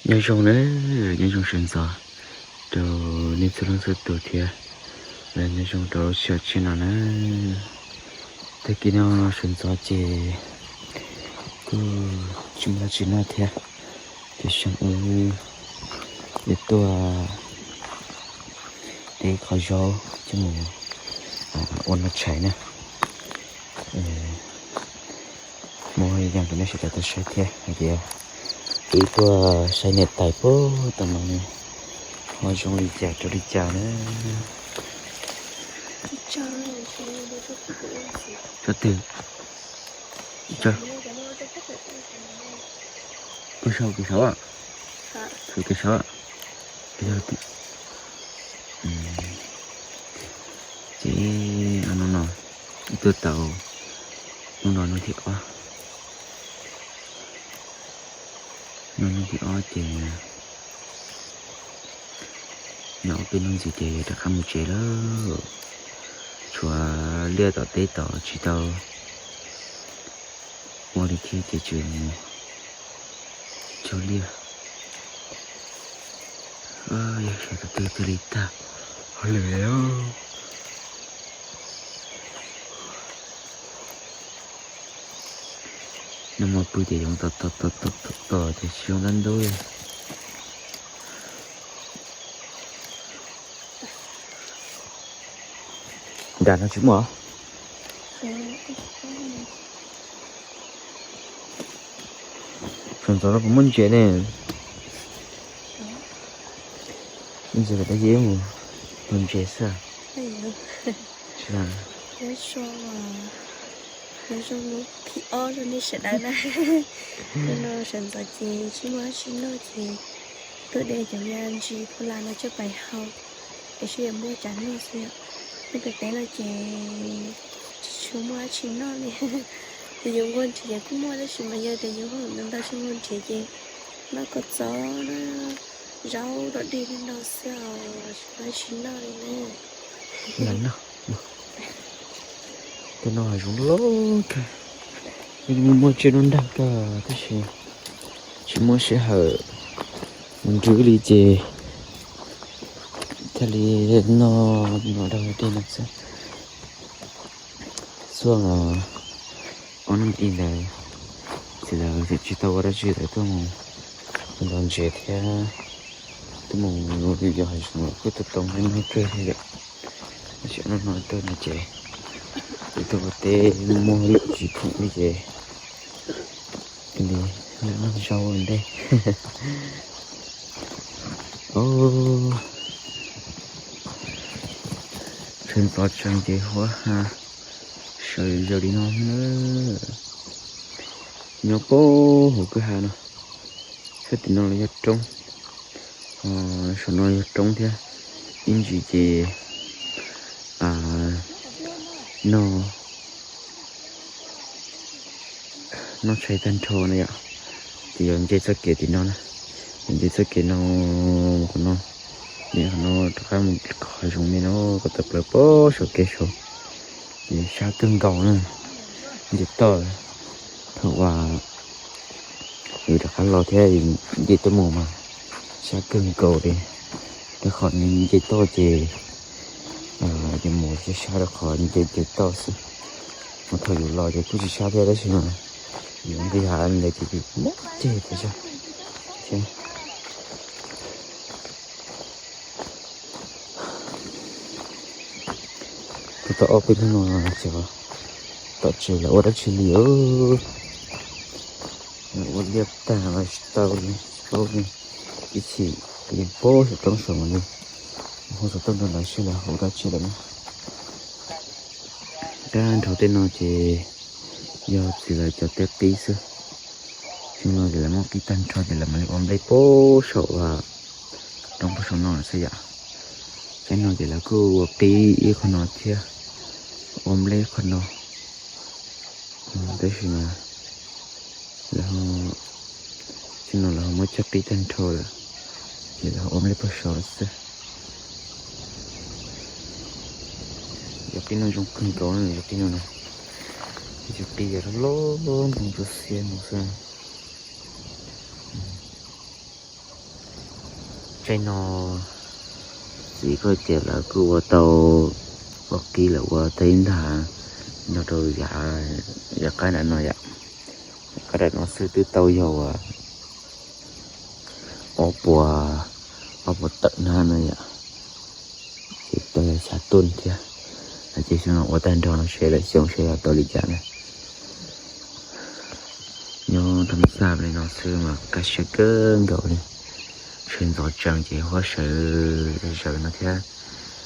Nyob zoo na, nyob zoo sawv ntxov rau nej txhua leej txhua tus thiab. Nyob zoo rau lub sij hawm tshiab no na. Tag kis no sawv ntxov ces kuj tsis muaj dab tsi noj thiab, ces xyov wb yuav tuaj de qhov zaub coj mus ua noj tshais na. Muaj ib yam rau nej sawv daws tau saib thiab hais tias wb tuaj saib niam tais puag tom no ne, ho zoo li cas rau li cas na. Tsob twg? Tsob, kua saum kev saud, saum kev saud. Ces no no, ib tug tau, hnub no hnub thib ob, no hnub thib ob ces nyob ob peb hnub ntxiv ces rov qab mus tsev lawm. Tshuav liaj tom teb tod tsis tau ua li thiab ces tseem mus cog liaj. Yog sawv daws twg twg li tag hauj lwm lawm. Nag hmo pw ces yoov tom tom tom tom tom ces tsis zoo dab ntub li. Nram no tsis muaj. Sawv ntxov no puas muaj ntses ne? Ntses kom dab yeeb mus hau ntses xwb. Nyob zoo hnub thib ob rau nej sawv daws na. Hnub no sawv ntxov ces tsis muaj dab tsi noj ces tuaj de cov me ntsis phuj las no coj pais hau, es seb yuav muaj cas noj xwb yom. Nyob pem teb no ces tsis tshua muaj dab tsi noj li. Yus nquag nrhiav kuj muaj tab sis mas yog tias yus hauj lwm ntau ntau tsis nquag nrhiav ces noj kua txob na, zaub dog dig li no xwb os, tsis muaj dab tsi noj li na. Tej no hav zoov loj kawg, yeej muaj tsiaj nruab nrag kawg tab sis tsis muaj sij hawm mus nrhiav li ces thiaj li noj noj dog dig no xwb. Txhua ob hnub ntawd txiv lawv tsis tau ua dab tsi lawv tuaj mus ntaus ntses thiab tuaj mus yos hav zoov los kuj tau tau noj kawg thiab yom. Tab sis no no tuaj no ces kuv tuaj ua teb muaj ib tsis khoom li ces cia li noj zaub ua ntej. Sawv ntxov tsees ces huab ha sawv zaws li no na. Nyob puag hauv kwj ha no, sab tim no los yog roob, saum no yog roob thiab. Ib ntsis ces noj noj tshais tag nrho na yom, ces yuav nce txoj kev tim no na, yuav nce txoj kev no mus qhov no, mus qhov no rov qab mus qhov zoov li no kom tawm plaws puag saum kev saud. Ces sab kawg nkaus na, nce toj, thaum uas yus rov qab los thiab nce tuaj mus mas sab kawg nkaus li, rau qhov nce toj ces yus mus sab sab rau qhov nce nce toj xwb, mas thaum yus los ces kuj tsis sab thiab tab sis mas yus nqis hav ntawd ces yus muab ceg tas zog. Kuv tau ob peb hnub no ces tom tsev lawv ua dab tsi li, lawv ua liaj tag los tsis tau li, tsis paub li. Ib chim yeej puag saum roob saud mas li, hu xov tooj rau lawv seb lawv ua dab tsi lawm na. Tag nrho tej no ces yog txiv lawv cov teb qib xwb. Xyoo no ces lawv muab qib tag nrho ces lawv mam li ua nplej puag saum, roob puag saum no lawm xwb yom. Teb no ces lawv kuj ua qib ib qho no thiab, ua nplej qho no. Tab sis mas lawv, teb no lawv ho muab cog qib tag nrho lawm, ces lawv ho ua nplej puag saud lawm xwb. Cov qib no zoo kawg nkaus, cov qib no na, cov qib yog loj loj ntoo ntsuab xiab ntoo xwb. Tsev no txiv kuj tias lawv kuj ua tau, ua kib lawv ua tau ib nthab no rau yav, yav qab nram no yom. Yav qab nram no xwb twb tau yog ob puas, ob puas tawm hnab no yom. Ces tau yog xya tuj thiab. Ces xyoo no ua tag nrho no seb lawm xyoo seb yog tau li cas na. Nyob rau xaj li no xwb mas kaj siab kawg nkaus li. Sawv ntxov tsees ces huab sawv zawm no thiab,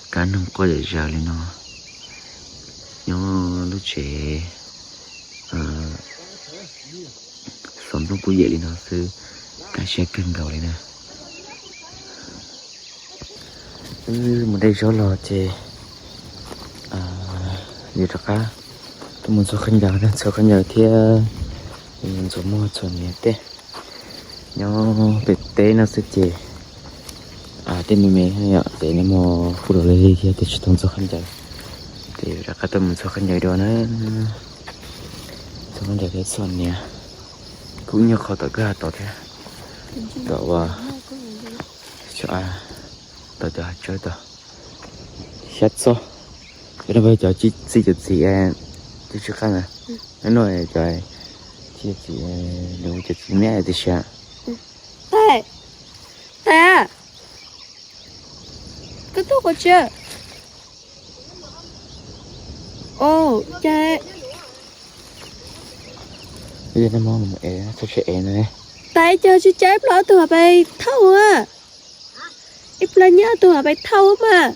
kab noog quaj zom zaws li no. Nyob lub tsev xov nplooj kub yem li no xwb, kaj siab kawg nkaus li na. Wb mus de zaub los ces yuav rov qab tuaj mus ntxhua khaub ncaws, ntxhua khaub ncaws thiab ntxuav muag ntxhua hniav tej. Nyob pem teb no xwb ces tej me me yom, ces nyob mus kuj rau li li thiab ces tsis tau ntxhua khaub ncaws. Ces rov qab tuaj mus ntxhua khaub ncaws dua na. Ntxhua khaub ncaws thiab ntxhua hniav. Kuj nyuag qhov tom kwj ha tod thiab. Tom uas, tom cov hav tsawb tod. Xyab txob. Cov no cov txi cov txiv, txi tsis qab na. Nub nua cov txi txiv, cov txiv miab tiag siab. Tais, Tais, koj tuaj qhov tsi? Tais, Tais, cas tsis caij ib plag ob tug hais pais thauj a? Ib plag nyob ob tug hais pais thauj mas.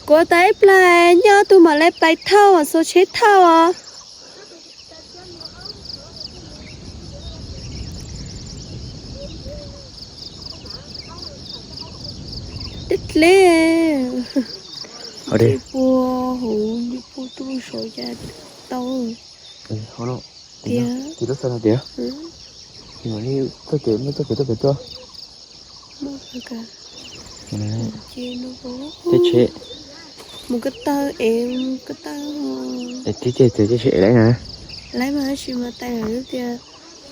Kuv tas ib plag nyob ob tug mam li pais thauj, xuas tsheb thauj os. Deb dleb. Pua hauv nws pua tuj saud cas tau. Tias, tias lub xav no tias, tias mam li txoj kev, muaj txoj kev tuaj pem tuaj. Tib tsheb, mus ko taw es, ko taw es tib txoj kev tib tsheb es lawm na. Lawm mas tab sis mas tais lawm tias,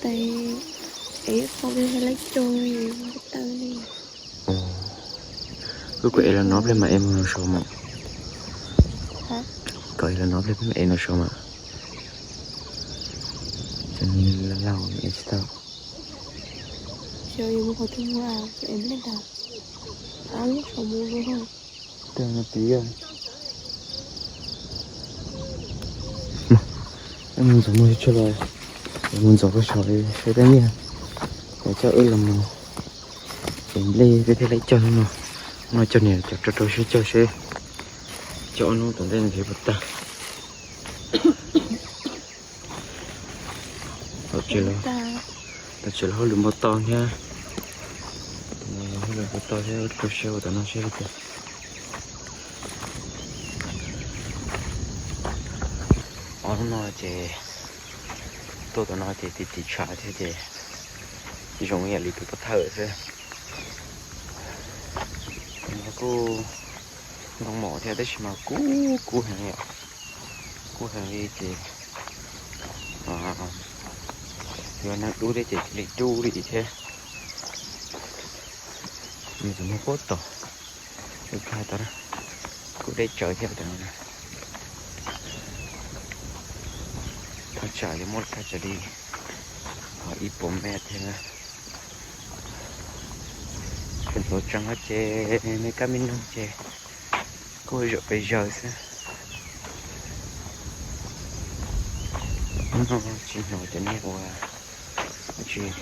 tais es qhov peb hais lawm cog ko taw li. Kuv kom es los no pliag mas es mus saud mas. Kom es los no pliag peb mam es no saud mas. Cov no laug es tsis tau. Xyov yuav mus qhov twg mus, es nplej ntag. Ab, lub saum mus zoo. Mus ntxuav muag tso los, mus ntxuav pem saud li saib tab nyiaj. Coj wb los mus, es nplej peb thiaj li cog no. No cog niam cov rau rau seb cog seb, cog ob hnub tom ntej nrhiav puas tag. Tom tsev los hauj lwm npau taws thiab. Hauj lwm npau taws thiab, rau siab ua tom no seb tias. Ob hnub no ces tuaj tom no ces tiv tiv tshav thiab ces zoo ib yam li tus pov thawj xwb. Tom no kuj ntoo mom thiab tab sis mas kub kub heev yom. Kub heev li ces yuav neeg dub thiab ces cia li dub li thiab. Nws txawm muag puag tom ib plag tod, kuj deb tsawv thiab tam no. Thaj tsam yuav muaj thaj tsam li ib puas mev thiab na. Tseem ntxuav tsees ces me kab me noog ces kuj zaum pes zaws xwb. Hnub no tsis hnov cov niag ua tsis,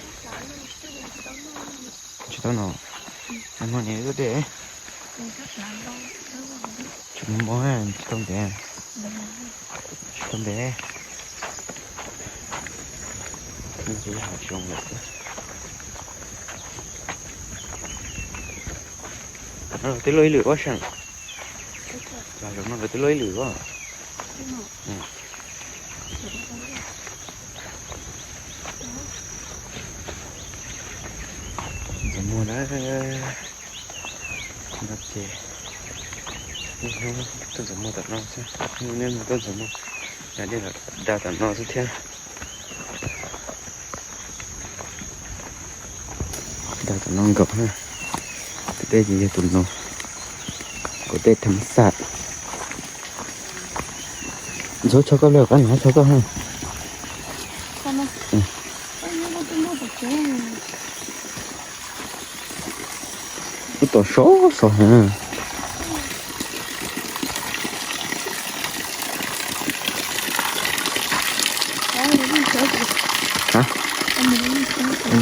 tsis tau no. Hmo no dej, tsis muaj mob, tsis tau ntev, tsis tau ntev. Tsis zoo lawm. Tam no lawv twb luaj ib lwm ua seem. Tam no lawv twb luaj ib lwm ua. Ntxuav muag na. No ces niaj hnub tuaj ntxuav muag tom no xwb, niaj hnub tuaj ntxuav muag, yog dej los da tom no xwb thiab. Tom no nkaus, tus dej ces yog tus no, nkaus dej tham xaj. Ntxhua tso koj lawm, qab no tso koj ha. Ub, tom sov sov heev.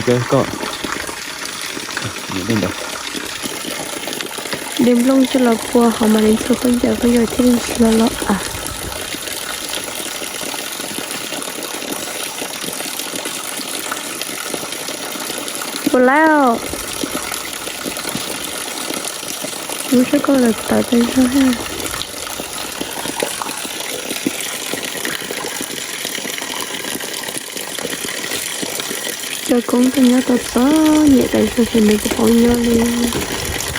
Koj, de nplooj coj los pua hauv mas li ntxhua khaub ncaws koj yog thiaj li tsis loj loj as. Puas laib os? Lub sab koj lawm tawv tas zog. Cov koob tuaj nyob tau txom nyem tas zog, sawv daws kuj paub nyob li,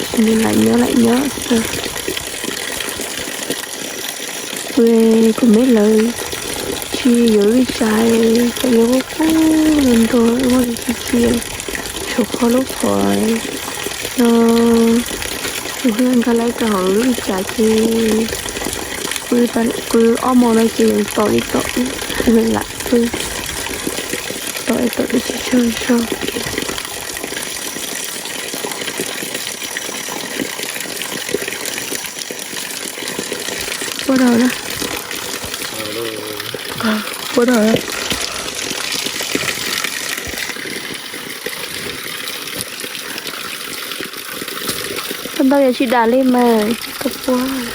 sawv daws lam nyob lam nyob xwb. Kuv, kuv me lawv tsis yuav lub tshav, cov nyob qub qub nrog muaj tsis txi, tshuav qhov lub qhov no, kuv nkag lawv rau hauv lub tshav ces pw ob hmo no ces yeej tom li tom, lam pw tom tom tsis tsaug zog. Puab dag na. Puab dag. Koj ntau yog tsis dam li mas tsis tau puab.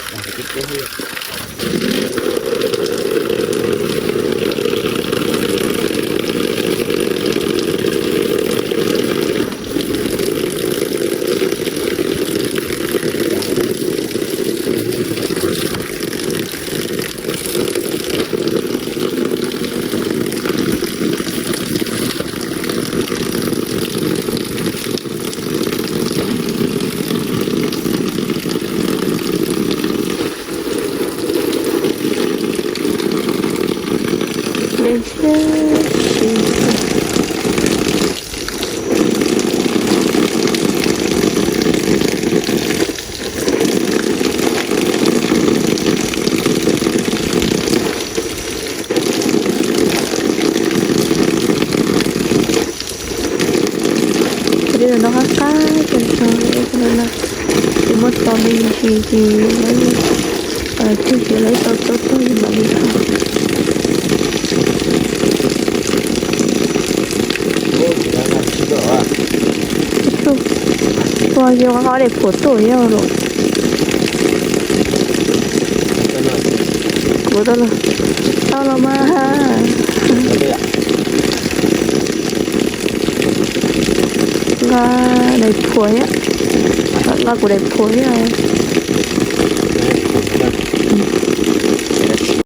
Cov dej no qab qab tas zog, cov no ces muab tso me ntsis ces lawv, twb ces lawv tau tau tau mam li tso. Ua yog qhov daim phuam tuaj yog los. Kuv tau los, tau los mas. Nqa daim phuam thiab, nqa kuv daim phuam thiab.